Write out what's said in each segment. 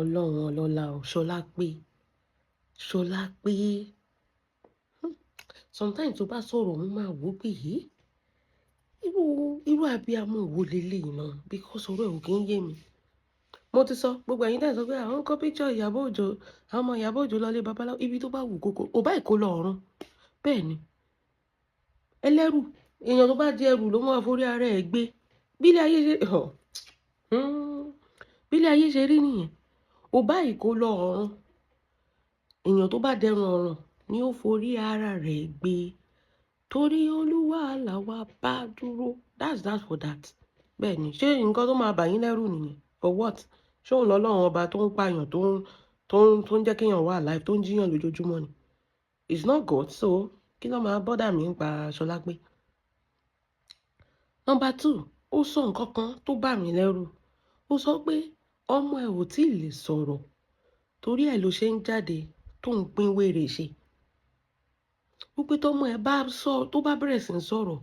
Ọlọ́run ọlọ́lá o, Ṣọlá pé, Ṣọlá pé. Sometimes tó bá sọ̀rọ̀, mo máa wò pé, "Hé, irú abiyamọ wo leléyìí náà?" Because ọ̀rọ̀ ẹ̀ ò kí ń yé mi. Mo ti sọ, gbogbo ẹ̀yin tẹ́ ẹ sọ pé àwọn ń kó picture Ìyábọ̀ Òjó, àwọn ọmọ Ìyábọ̀ Òjó lọlé babaláwo, ibi tó bá wù kókó, ò bá ìkó lọ ọ̀run. Bẹ́ẹ̀ ni. Ẹlẹ́rù, èèyàn tó bá di ẹrù ló máa forí ara ẹ̀ gbé. Bí ilé ayé ṣe, bí ilé ayé ṣe rí nìyẹn. Ò bá ìkó lọ ọ̀run. Èèyàn tó bá dẹrùn ọ̀run ni ó forí ara rẹ̀ gbé. Torí Olúwa làwa bá dúró. That's that for that. Bẹ́ẹ̀ ni. Ṣé nǹkan tó máa bà yín lẹ́rù nìyẹn? For what? Ṣé òun lọ́lọ́run ọba tó ń pààyàn, tó ń jẹ́ kí èèyàn wà alive, tó ń jíyàn lójoojúmọ́ ni? It's not God, so kí ló máa bother mi nípa Ṣọlá pé? Number two, ó sọ nǹkan kan tó bà mí lẹ́rù. Ó sọ pé ọmọ ẹ̀ ò tí ì lè sọ̀rọ̀, torí ẹ̀ ló ṣe ń jáde tó ń pín wèrè ṣe. Wípé tọ́mọ ẹ̀ bá sọ, tó bá bẹ̀rẹ̀ sí ń sọ̀rọ̀,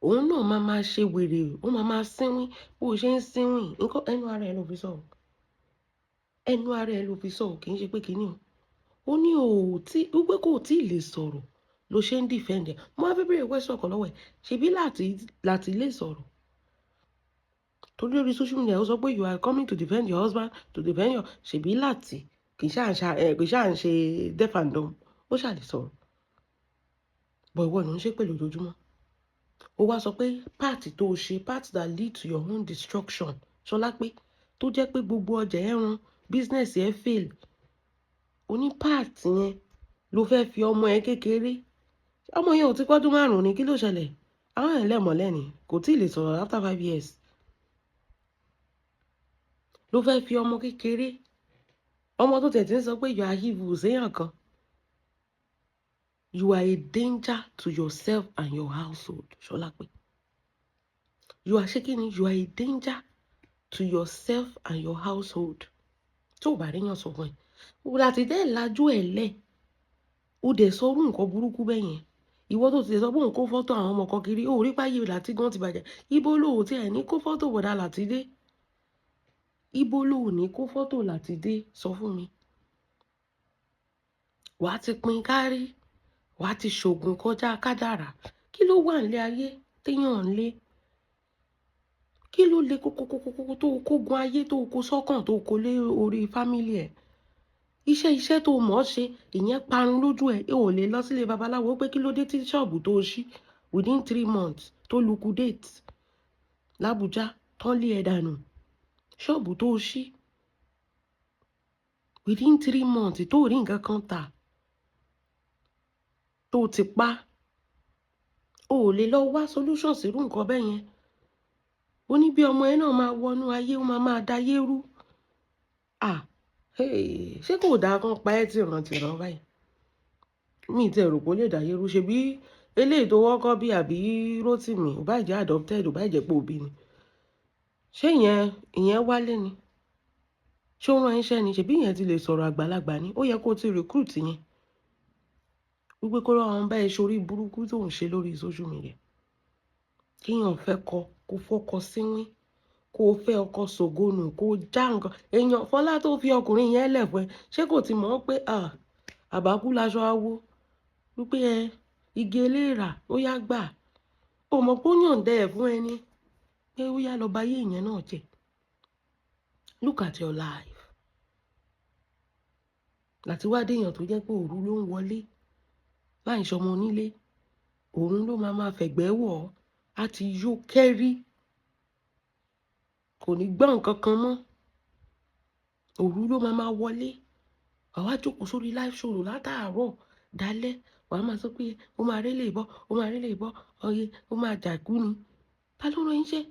òun náà máa máa ṣe wèrè, ó máa máa sínwín bó ṣe ń sínwín. Nǹkan ẹnu ara ẹ̀ ló fi sọ̀rọ̀. Ẹnu ara ẹ̀ ló fi sọ̀rọ̀, kì í ṣe pé kíní o. Ó ní ò tí, wípé kò tí ì lè sọ̀rọ̀ ló ṣe ń defend ẹ̀. Mo wá fẹ́ bèèrè question kan lọ́wọ́ ẹ̀. Ṣebí láti lè sọ̀rọ̀? Torí lórí social media, ó sọ pé you are coming to defend your husband, to defend your, ṣebí láti kì í ṣáà ń ṣe deaf and dumb, ó ṣáà lè sọ̀rọ̀. But ìwọ ló ń ṣépè lójoojúmọ́. Ó wá sọ pé part tó ṣe, part that lead to your own destruction, Ṣọlá pé, tó jẹ́ pé gbogbo ọjà ẹ run, business ẹ fail. Ó ní part yẹn ló fẹ́ fi ọmọ ẹ kékeré. Ọmọ yẹn ò ti pọ́dún 5 ni, kí ló ṣẹlẹ̀? Àwọn ẹ̀ lẹ́mọ̀lẹ́ni kò tí ì lè sọ̀rọ̀ after 5 years. Ló fẹ́ fi ọmọ kékeré, ọmọ tó tẹ̀ tí ń sọ pé you are evil séèyàn kan. You are a danger to yourself and your household, Ṣọlápé. You are ṣé kí ni? You are a danger to yourself and your household. Tó o bá ríyàn sọ fún ẹ, láti dẹ́ lajú ẹ̀ lẹ̀, ó dẹ̀ sọ orú nǹkan burúkú bẹ́ẹ̀ yẹn. Ìwọ tó ti sọ pé òun kó fọ́tò àwọn ọmọ kan kiri, ó rí páyé láti gan ti bàjẹ́. Ibo ló ò tiẹ̀ ní kó fọ́tò bọ̀dá láti dé? Ibo ló ò ní kó fọ́tò láti dé? Sọ fún mi. Wàá ti pín kárí, wàá ti ṣògùn kọjá kádàrá. Kí ló wà nílé ayé téèyàn ń lé? Kí ló le kókókókókó tó kógun ayé tó kó sọ́kàn, tó kó lé orí family ẹ̀? Iṣẹ́ tó mọ̀ ọ́ ṣe, ìyẹn parun lójú ẹ̀. Ò lè lọ sílé babaláwo pé kí ló dé tí ṣọ́ọ̀bù tó ṣí within 3 months tó liquidate l'Abuja tán lé ẹ dànù. Ṣọ́ọ̀bù tó ṣí within 3 months tó rí nǹkan kan tà, tó ti pa, o ò lè lọ wá solution sírú nǹkan bẹ́ẹ̀ yẹn. Ó ní bí ọmọ ẹ náà máa wọnú ayé, ó máa máa dayé rú. Ah, hey, ṣé kò dáa kán pa ẹ́ tìrantìran báyìí? Mi ì tiẹ̀ rò pé ó lè dayé rú. Ṣebí eléyìí tó wọ́kọ́ bí àbí Rótìmí, ò bá jẹ́ adopted, ò bá jẹ́ pé òbí ni. Ṣé ìyẹn wálé ni? Ṣé ó rán iṣẹ́ ni? Ṣebí ìyẹn ti lè sọ̀rọ̀, àgbàlagbà ni. Ó yẹ kó ti recruit yẹn. Wípé kó lọ́wọ́ bá ẹ ṣorí burúkú tó ń ṣe lórí social media. Kíyàn fẹ́ kọ, kó fọ́kọ sínwín, kó fẹ́ ọkọ sògonù, kó já nǹkan. Èèyàn Fọlá tó fi ọkùnrin yẹn lẹ̀ fún ẹ, ṣé kò ti mọ̀ pé àbákú laṣọ awo? Wípé ẹ igi eléèrà ó yá gbà. Ó mọ̀ pé ó yànda ẹ̀ fún ẹni pé ó yá lọ bá ayé ìyẹn náà jẹ́. Look at your life. Láti wá déèyàn tó jẹ́ pé òru ló ń wọlé láì ṣọmọ onílé, òun ló máa máa fẹ̀gbẹ́ wọ̀ ọ́, á ti yó kẹ́rí, kò ní gbọ́ nǹkan kan mọ́. Òru ló máa máa wọlé. Wà wá jókòó sórí live show látàárọ̀ dálẹ́, wà á máa sọ pé ó máa rí lè bọ́, ó máa rí lè bọ́, ọyẹ, ó máa jàkú ni. Ta ló rán iṣẹ́?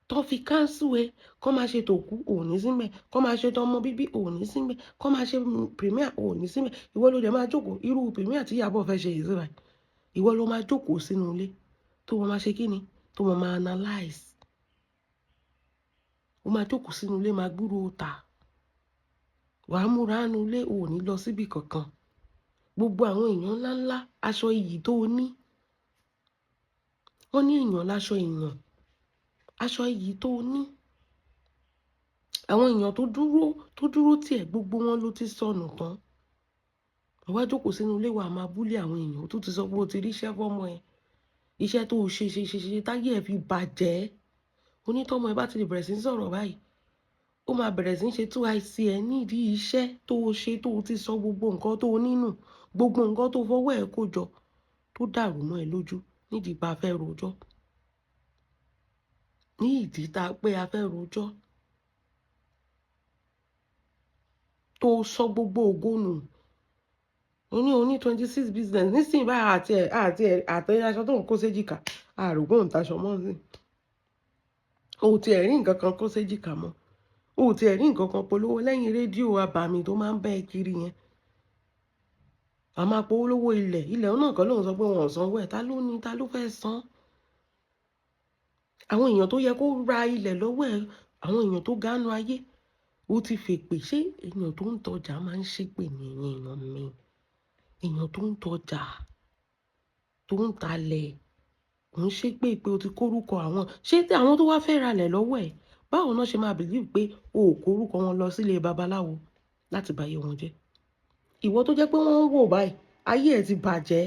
Tó fi cancel ẹ, kó máa ṣe tòkú, ò ní síbẹ̀. Kó máa ṣe tọmọ bíbí, ò ní síbẹ̀. Kó máa ṣe premiere, ò ní síbẹ̀. Ìwọ ló dẹ̀ máa jókòó. Irú premiere tí Ìyábọ̀ fẹ́ ṣe yìí sí báyìí. Ìwọ ló máa jókòó sínú ilé tó máa ṣe kíni, tó máa máa analyse. Ó máa jókòó sínú ilé, máa gbúrò ta. Wà á múra nínú ilé, ò ní lọ síbi kankan. Gbogbo àwọn èèyàn ńlá ńlá, aṣọ iyì tó ní. Wọ́n ní èèyàn láṣọ èèyàn. Aṣọ iyì tó ní. Àwọn èèyàn tó dúró tiẹ̀, gbogbo wọn ló ti sọnù tán. Wá jókòó sínú ilé wa, máa bully àwọn èèyàn. Ó tún ti sọ pé o ti ríṣẹ́ fọ́mọ ẹ, iṣẹ́ tó o ṣe ṣe ṣe ṣe táyé ẹ fi bàjẹ́. Onítọ́mọ ẹ bá ti lè bẹ̀rẹ̀ sí ń sọ̀rọ̀ báyìí, ó máa bẹ̀rẹ̀ sí ń ṣe 2IC ẹ nídìí iṣẹ́ tó o ṣe, tó o ti sọ gbogbo nǹkan tó o nínú, gbogbo nǹkan tó fọwọ́ ẹ kó jọ, tó dàrú mọ́ ẹ lójú nídìí bá a fẹ́ rojọ́, ní ìdí tá a pé a fẹ́ rojọ́, tó sọ gbogbo ògo nù. Oní 26 business nísìnyí báyìí, àti ẹ̀ àtẹ aṣọ tó ń kó séjìká, àrògbó ń taṣọ mọ́ sí. O ò tiẹ̀ rí nǹkan kan kó séjìká mọ́, o ò tiẹ̀ rí nǹkan kan polówó lẹ́yìn rédíò abàmì tó máa ń bẹ́ kiri yẹn. A máa polówó ilẹ̀, ilẹ̀ náà kan lóun sọ pé wọn ò sanwó ẹ̀. Ta ló ní? Ta ló fẹ́ san? Àwọn èèyàn tó yẹ kó ra ilẹ̀ lọ́wọ́ ẹ̀, àwọn èèyàn tó gánú ayé, ó ti fèpè. Ṣé èèyàn tó ń tọjà máa ń ṣépè ní? Èèyàn mi, èèyàn tó ń tọjà, tó ń talẹ̀, ò ń ṣépè pé o ti kórúkọ àwọn. Ṣé tí àwọn tó wá fẹ́ ralẹ̀ lọ́wọ́ ẹ̀, báwo náà ṣe máa believe pé o ò kórúkọ wọn lọ sílé babaláwo láti báyé wọn jẹ́? Ìwọ tó jẹ́ pé wọ́n ń wò báyìí, ayé ẹ̀ ti bàjẹ́.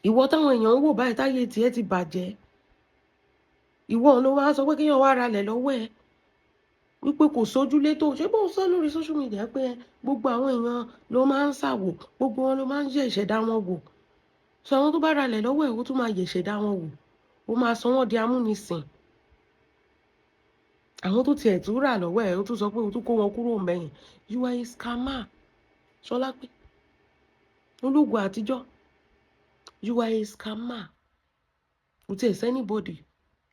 Ìwọ táwọn èèyàn ń wò báyìí, táyé tiẹ̀ ti bàjẹ́, ìwọ ló wá sọ pé kéèyàn wá ralẹ̀ lọ́wọ́ ẹ̀, wípé kò sójúlé tó ṣé bó sọ lórí social media pé gbogbo àwọn èèyàn ló máa ń ṣàwò, gbogbo wọn ló máa ń yẹ ìṣẹ̀dá wọn wò. Sọ àwọn tó bá ralẹ̀ lọ́wọ́ ẹ̀, ó tún máa yẹ ìṣẹ̀dá wọn wò, ó máa sọ wọ́n di amúnisìn. Àwọn tó tiẹ̀ tún rà lọ́wọ́ ẹ̀, ó tún sọ pé ó tún kó wọn kúrò mẹ́yìn. You are a scammer, Ṣọlá pé ológun àtijọ́. You are a scammer. Kò tiẹ̀ sí anybody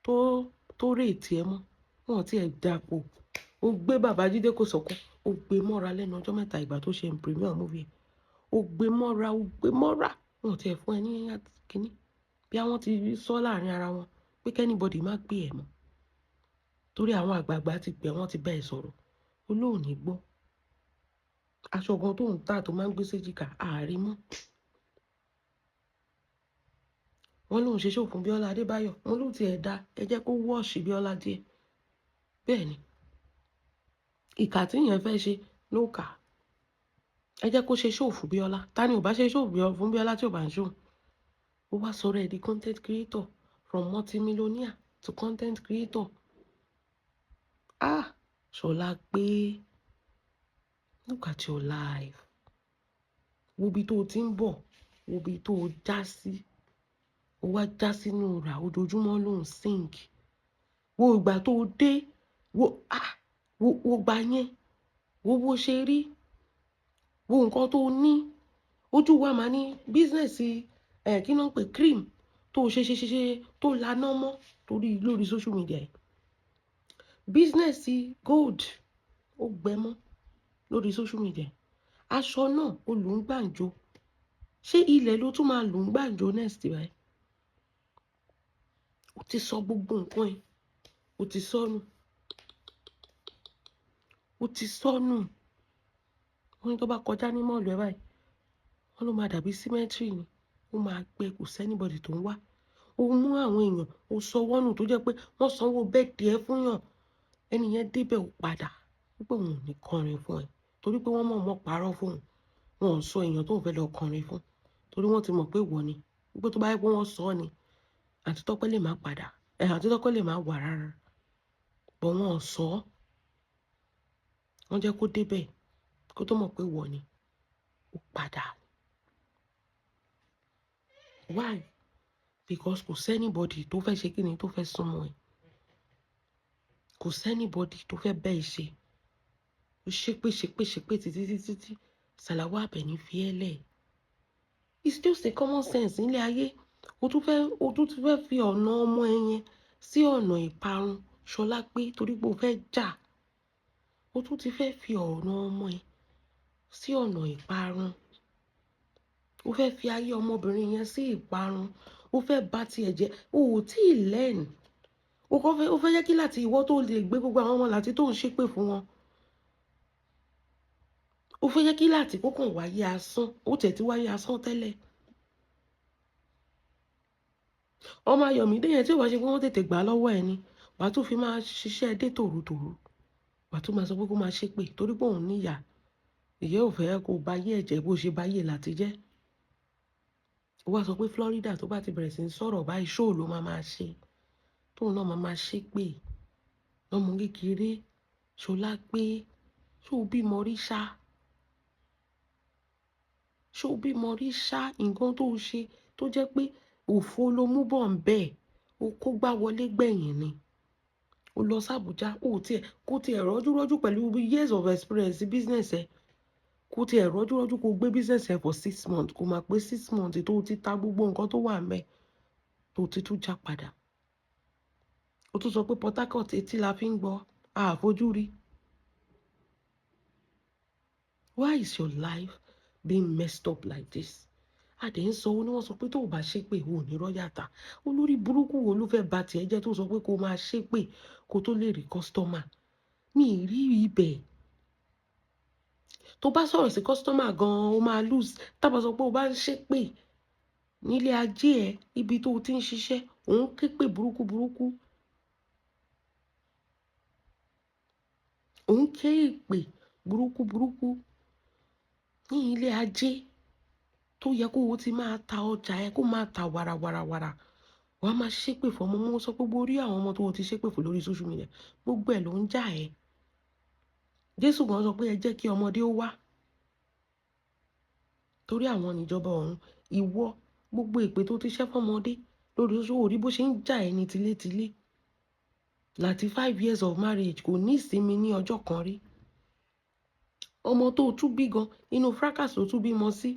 tó rate ẹ mọ́, wọn ò tiẹ̀ dàpọ̀. Ó gbé bàbá Jídé Kòsọ́kọ́, ó gbé mọ́ra lẹ́nu ọjọ́ mẹ́ta, ìgbà tó ṣe premiere movie, ó gbé mọ́ra, ó gbé mọ́ra. Wọn ò tiẹ̀ fún ẹ ní kínní bí àwọn ti sọ láàrin ara wọn pé kí anybody má gbé ẹ mọ́, torí àwọn àgbààgbà ti pè, wọ́n ti bá ẹ sọ̀rọ̀, ó lóun ní gbọ́. Aṣọ gan tó ń tà, tó máa ń gbé séjìká, ààrí mọ́. Wọ́n lóun ṣe show fún Bíọ́lá Adébáyọ̀. Wọ́n ló tiẹ̀ dá ẹ jẹ́ kó wọ́ọ̀ṣì Bíọ́lá díẹ̀. Bẹ́ẹ̀ ni, ìkà tí yẹn fẹ́ ṣe ló kà á. Ẹ jẹ́ kó ṣe show fún Bíọ́lá. Ta ni ò bá ṣe show fún Bíọ́lá tí ò bá ń show? Ó wá sọ̀rọ̀ ẹ̀ di content creator, from multimillionaire to content creator. Ah, Ṣọlá pé, look at your life. Wo ibi tó o ti ń bọ̀, wo ibi tó o já sí. Ó wá já sínú rà, ojoojúmọ́ ló ń sink. Wo ìgbà tó o dé, wo, ah, wo gbà yẹn, wo bó ṣe rí, wo nǹkan tó o ní. Ojú wa máa ní business ẹ̀, kí ló ń pè, cream tó o ṣe ṣe ṣe ṣe tó laná mọ́ torí lórí social media yìí. Business gold ó gbẹ mọ́ lórí social media. Aṣọ náà ó lù ń gbàǹjo. Ṣé ilẹ̀ ló tún máa lù ń gbàǹjo next báyìí? O ti sọ gbogbo nǹkan ẹ̀, o ti sọnù, o ti sọnù. Wọ́n ní tó bá kọjá ní mall ẹ báyìí, wọ́n ló máa dàbí cemetery ni, ó máa gbẹ, kò sí anybody tó ń wá. Ó mú àwọn èèyàn, ó sọ wọ́n nù, tó jẹ́ pé wọ́n sanwó birthday ẹ fún yàn. Ẹni yẹn débẹ̀, ó padà wípé òun ò ní kọrin fún ẹ, torí pé wọ́n mọ̀ọ́mọ̀ parọ́ fún òun. Wọn ò sọ èèyàn tó ń fẹ́ lọ kọrin fún, torí wọ́n ti mọ̀ pé ìwọ ni, wípé tó bá yẹ pé wọ́n sọ ọ́ ni, Àǹtí Tọ́pẹ́ lè má padà ẹ̀, Àǹtí Tọ́pẹ́ lè má wà rárá bọ̀. Wọ́n ò sọ ọ́, wọ́n jẹ́ kó débẹ̀ kó tó mọ̀ pé ìwọ ni, ó padà. Why? Because kò sí anybody tó fẹ́ ṣe kíni, tó fẹ́ súnmọ́ ẹ. Kò sí anybody tó fẹ́ bẹ́ ẹ ṣe. Ó ṣépè ṣépè ṣépè títí títí tí Sàlàwá Àbẹ̀ní fi ẹ́ lẹ̀. It's just a common sense nílé ayé. O tún ti fẹ́ fi ọ̀nà ọmọ ẹ yẹn sí ọ̀nà ìparun, Ṣọlá pé, torí pé o fẹ́ jà. O tún ti fẹ́ fi ọ̀nà ọmọ ẹ sí ọ̀nà ìparun. O fẹ́ fi ayé ọmọbìnrin yẹn sí ìparun. O fẹ́ bà tiẹ̀ jẹ́. O ò tí ì learn. O kàn fẹ́, o fẹ́ jẹ́ kí láti ìwọ tó lè gbé gbogbo àwọn ọmọ láti tó ń ṣépè fún wọn. O fẹ́ jẹ́ kí láti kó kàn wáyé asán. Ó tẹ̀ tí wáyé asán tẹ́lẹ̀. Ọmọ Ayọ̀mídé yẹn, tí ò bá ṣe pé wọ́n tètè gbà lọ́wọ́ ẹ ni. Wàá tún fi máa ṣiṣẹ́ dé tòrutòru, wàá tún máa sọ pé kó máa ṣépè torí pé òun níyà. Ìyá ò fẹ́ kó bá yé ẹ̀jẹ̀ bó ṣe bá yé láti jẹ́. Ó wá sọ pé Florida, tó bá ti bẹ̀rẹ̀ sí ní sọ̀rọ̀ báyìí, ṣóò ló máa máa ṣe, tóun náà máa máa ṣépè lọ́mọ kékeré. Ṣọlá pé ṣó bímọ rí ṣá? Ṣó bímọ rí ṣá? Nǹkan tó ṣe tó jẹ́ pé òfo ló mú bọ̀ ń bẹ́ẹ̀, ó kó gbá wọlé gbẹ̀yìn ni. Ó lọ sí Àbújá, ó tiẹ̀ kó tiẹ̀ rọ́jú rọ́jú pẹ̀lú years of experience business ẹ̀, kó tiẹ̀ rọ́jú rọ́jú kó gbé business ẹ̀ for 6 months, kó máa pé 6 months tó ti ta gbogbo nǹkan tó wà ńbẹ̀, tó ti tún já padà. Ó tún sọ pé Port Harcourt, etí la fi ń gbọ́, àfojú rí. Why is your life being messed up like this? Adé ń sọ, ó ní wọ́n sọ pé tó o bá ṣépè, o ò ní rọ́yàtà. Olórí burúkú wo ló fẹ́ ba tiẹ̀ jẹ́ tó sọ pé kó máa ṣépè kó tó lè rí customer? Mi ì rí ibẹ̀. Tó bá sọ̀rọ̀ sí customer gan-an, ó máa lose. Tábà sọ pé o bá ń ṣépè nílé ajé ẹ, ibi tó o ti ń ṣiṣẹ́, òun képè burúkú burúkú, òun ké èpè burúkú burúkú ní ilé ajé tó yẹ kó o ti máa ta ọjà ẹ, kó máa ta wàràwàràwàrà, wàá máa ṣépè fún ọmọ. Mo sọ pé gbogbo orí àwọn ọmọ tó o ti ṣépè fún lórí social media, gbogbo ẹ̀ ló ń jà ẹ́. Jésù gan sọ pé ẹ jẹ́ kí ọmọdé ó wá, torí àwọn níjọba ọ̀run. Ìwọ, gbogbo èpè tó ti ṣẹ́ fọ́mọdé lórí social, orí bó ṣe ń jà ẹ́ ní tilétilé. Láti 5 years of marriage, kò ní ìsinmi ní ọjọ́ kan rí. Ọmọ tó tún bí gan, inú fracas ló tún bímọ sí,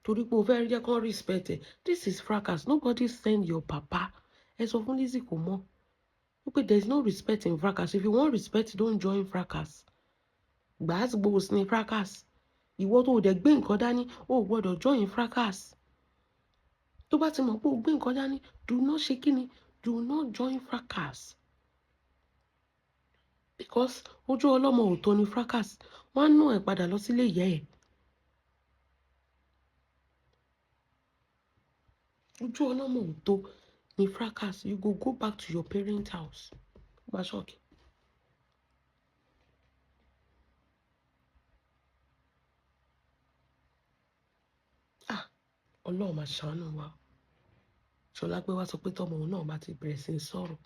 torí pé o fẹ́ jẹ́ kán respect ẹ. This is fracas. Nobody send your papa. Ẹ sọ fún Lizzy kò mọ̀ wípé there is no respect in fracas. If you want respect, don't join fracas. Gbàásgbòs ní fracas. Ìwọ tó o dẹ̀ gbé nǹkan dání, o ò gbọ́dọ̀ join fracas. Tó bá ti mọ̀ pé o gbé nǹkan dání, do not ṣe kíni, do not join fracas, because ojú ọlọ́mọ ò tó ní fracas. Wọ́n á nù ẹ̀ padà lọ sílé ìyá ẹ̀. Ojú ọlọ́mọ ò tó ní fracas. You go go back to your parent house. Má ṣọ́ọ̀kì. Ah, Ọlọ́run máa ṣàánú wa. Ṣọlá pé wá sọ pé tọmọ òun náà bá ti bẹ̀rẹ̀ sí í sọ̀rọ̀,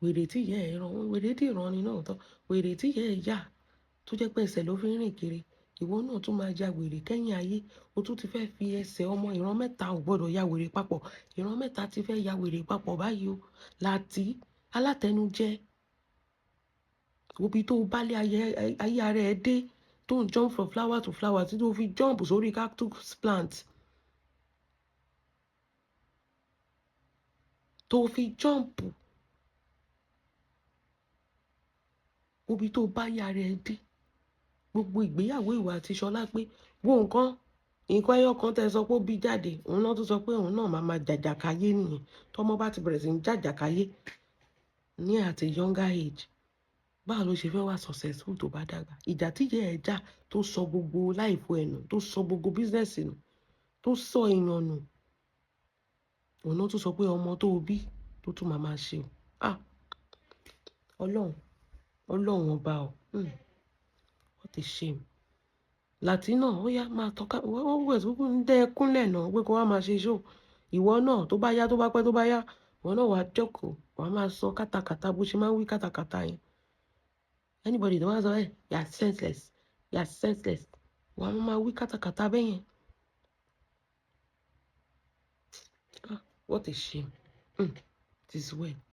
wèrè tí ìyá ẹ̀ rán, wèrè tí ìran ni náà tán, wèrè tí ìyá ẹ̀ yà tó jẹ́ pé ẹsẹ̀ ló fi ń rìn kiri, ìwọ náà tún máa ya wèrè kẹ́yìn ayé. O tún ti fẹ́ fi ẹsẹ̀ ọmọ ìran mẹ́ta ò gbọ́dọ̀ ya wèrè papọ̀. Ìran mẹ́ta ti fẹ́ ya wèrè papọ̀ báyìí o. Láti alátẹnujẹ, òbí tó bá lé ayé ara ẹ dé, tó ń jump from flower to flower, tí tó fi jump sórí cactus plant, tó fi jump, òbí tó bá yá ara ẹ dé, gbogbo ìgbéyàwó ìwà àti Ṣọlá pé wo nǹkan nǹkan ẹyọ kan tẹ́ sọ pé ó bí jáde, òun náà tún sọ pé òun náà máa máa jàjàkáyé nìyẹn. Tọmọ bá ti bẹ̀rẹ̀ sí ní jàjàkáyé ní at a younger age, báwo ló ṣe fẹ́ wà successful tó bá dàgbà? Ìjà tí ìyá ẹ̀ jà tó sọ gbogbo láìfo ẹ̀ nù, tó sọ gbogbo business nù, tó sọ èèyàn nù, òun náà tún sọ pé ọmọ tó bí tó tún máa máa ṣe o. Ah, Ọlọ́run, Ọlọ́run ọba o. What a shame. Láti náà ó yá máa tọ́ka wọ́n wẹ̀ tó ń dẹ́ kúnlẹ̀ náà pé kó wá máa ṣe show. Ìwọ náà, tó bá yá, tó bá pẹ́, tó bá yá, ìwọ náà wàá jókòó, wàá máa sọ kátàkátà bó ṣe máa ń wí kátàkátà yẹn. Anybody tó bá sọ ẹ, you are senseless, you are senseless, wàá máa wí kátàkátà bẹ́ẹ̀ yẹn. Ah, what a shame. It is well.